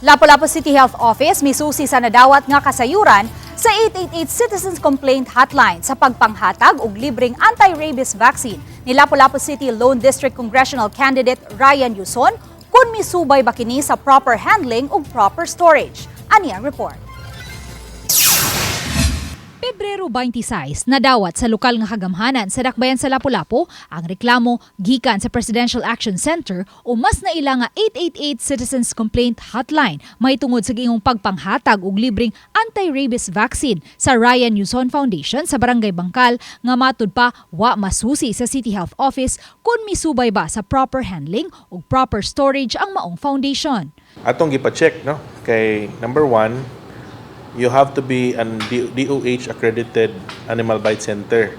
Lapu-Lapu City Health Office misusi sa nadawat nga kasayuran sa 888 Citizens Complaint Hotline sa pagpanghatag og libreng anti-rabies vaccine ni Lapu-Lapu City Lone District Congressional Candidate Ryan Yuson kung misubay ba kini sa proper handling ug proper storage. Ani ang report. Pebrero 26, nadawat sa lokal nga kagamhanan sa Dakbayan sa Lapu-Lapu ang reklamo gikan sa Presidential Action Center o mas naila nga 888 Citizens Complaint Hotline mahitungod sa giingong pagpanghatag og libreng anti-rabies vaccine sa Ryan Yuson Foundation sa Barangay Bangkal nga matud pa wa masusi sa City Health Office kung misubay ba sa proper handling ug proper storage ang maong foundation. Atong gipa-check, no, kay number one, you have to be an DOH accredited animal bite center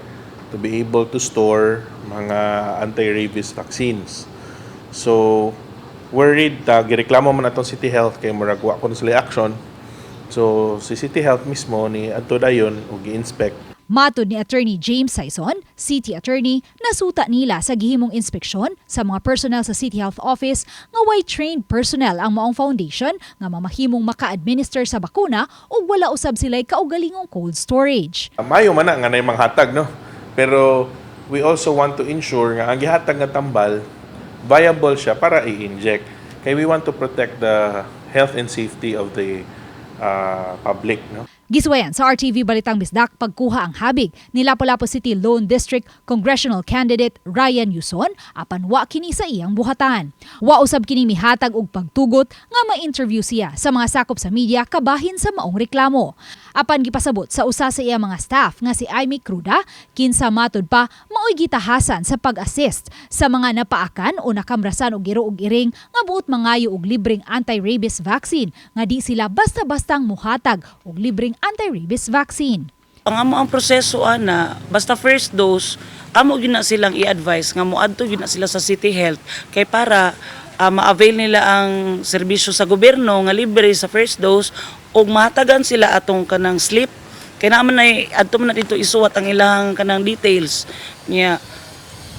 to be able to store mga anti-rabies vaccines. So worried ta, gireklamo man atong City Health kay murag wa kuno sila action. So si City Health mismo ni adto dayon ug gi-inspect. Matod ni Attorney James Sayson, City Attorney, nasuta nila sa gihimong inspeksyon sa mga personnel sa City Health Office nga way trained personnel ang maong foundation nga mamahimong maka-administer sa bakuna ug wala usab sila'y kaugalingong cold storage. Mayo man na nga nay manghatag, no, pero we also want to ensure nga ang gihatag nga tambal viable siya para i-inject kay we want to protect the health and safety of the public, no. Gisuwayan sa RTV Balitang Bisdak pagkuha ang habig ni Lapu-Lapu City Lone District Congressional Candidate Ryan Yuson apan wa kini sa iyang buhatan. Wa usab kini mihatag og pagtugot nga ma-interview siya sa mga sakop sa media kabahin sa maong reklamo. Apan gipasabot sa usa sa iya mga staff nga si Amy Cruda, kinsa matud pa maoy gitahasan sa pag-assist sa mga napaakan o nakamrasan og iro og iring nga buot mangayo og libreng anti-rabies vaccine nga di sila basta-bastang muhatag og libreng anti-rabies vaccine. Ang amo ang proseso ana, basta first dose, amo gyud na silang i-advise nga moadto gyud na sila sa City Health kay para ma-avail nila ang serbisyo sa gobyerno nga libre sa first dose ug mahatagan sila atong kanang slip kay naa man nay adto man na dito isuwat ang ilang kanang details niya,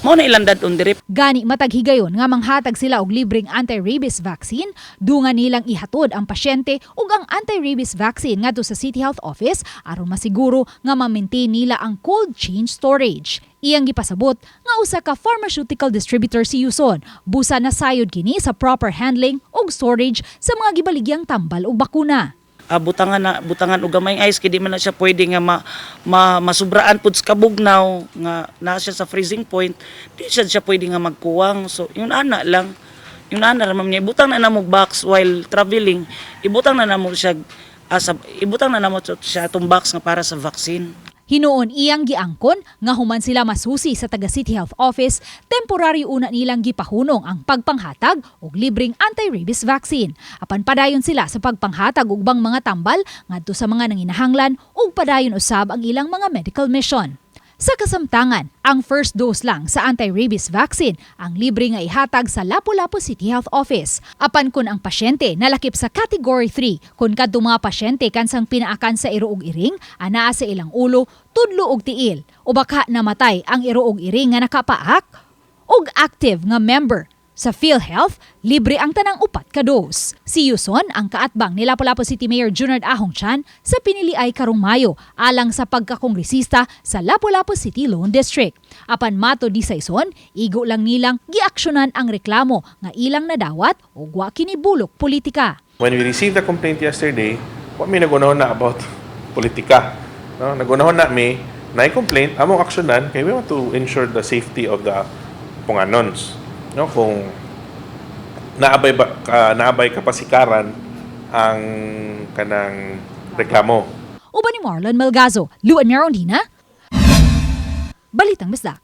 mao na ilang dad-on diri. Gani matag higayon nga manghatag sila og libreng anti-rabies vaccine, dungan nilang ihatod ang pasyente ug ang anti-rabies vaccine ngadto sa City Health Office aron masiguro nga ma-maintain nila ang cold chain storage. Iyang gipasabot nga usa ka pharmaceutical distributor si Yuson, busa nasayod kini sa proper handling ug storage sa mga gibaligyang tambal ug bakuna. Butangan na butangan og gamay ice kay di man na siya pwede nga ma masubraan pud sa kabugnaw nga naa siya sa freezing point, di siya siya pwede nga magkuwang. So yun ana lang, yun ana ra, ma'am, niya ibutang na namo box while traveling, ibutang na namo siya ibutang na namo siya atong box nga para sa vaccine. Hinuon iyang giangkon nga human sila masusi sa taga City Health Office, temporaryo una nilang gipahunong ang pagpanghatag og libreng anti-rabies vaccine. Apan padayon sila sa pagpanghatag og ubang mga tambal ngadto sa mga nanginahanglan ug padayon usab ang ilang mga medical mission. Sa kasamtangan, ang first dose lang sa anti-rabies vaccine ang libre nga ihatag sa Lapu-Lapu City Health Office. Apan kun ang pasyente nalakip sa Category 3, kun kadto mga pasyente kansang pinaakan sa iro og iring, anaa sa ilang ulo, tudlo og tiil, o baka namatay ang iro og iring nga nakapaak, og active nga member sa PhilHealth, libre ang tanang upat ka dose. Si Yuson ang kaatbang ni Lapu-Lapu City Mayor Junard Ahong Chan sa piniliay karong Mayo alang sa pagkakongresista sa Lapu-Lapu City Lone District. Apan matod ni Sayson, igo lang nilang giaksyonan ang reklamo nga ilang nadawat ug wa kini bulok politika. When we received the complaint yesterday, wa mi nagunahon na about politika. No? Nagunahon na mi, na complaint, among aksyonan, kay we want to ensure the safety of the Punganons. No? Kung naabay ba, naabay kapasikaran ang kanang reklamo. Uban ni Marlon Melgazo, Luan Merondina, Balitang Bisdak.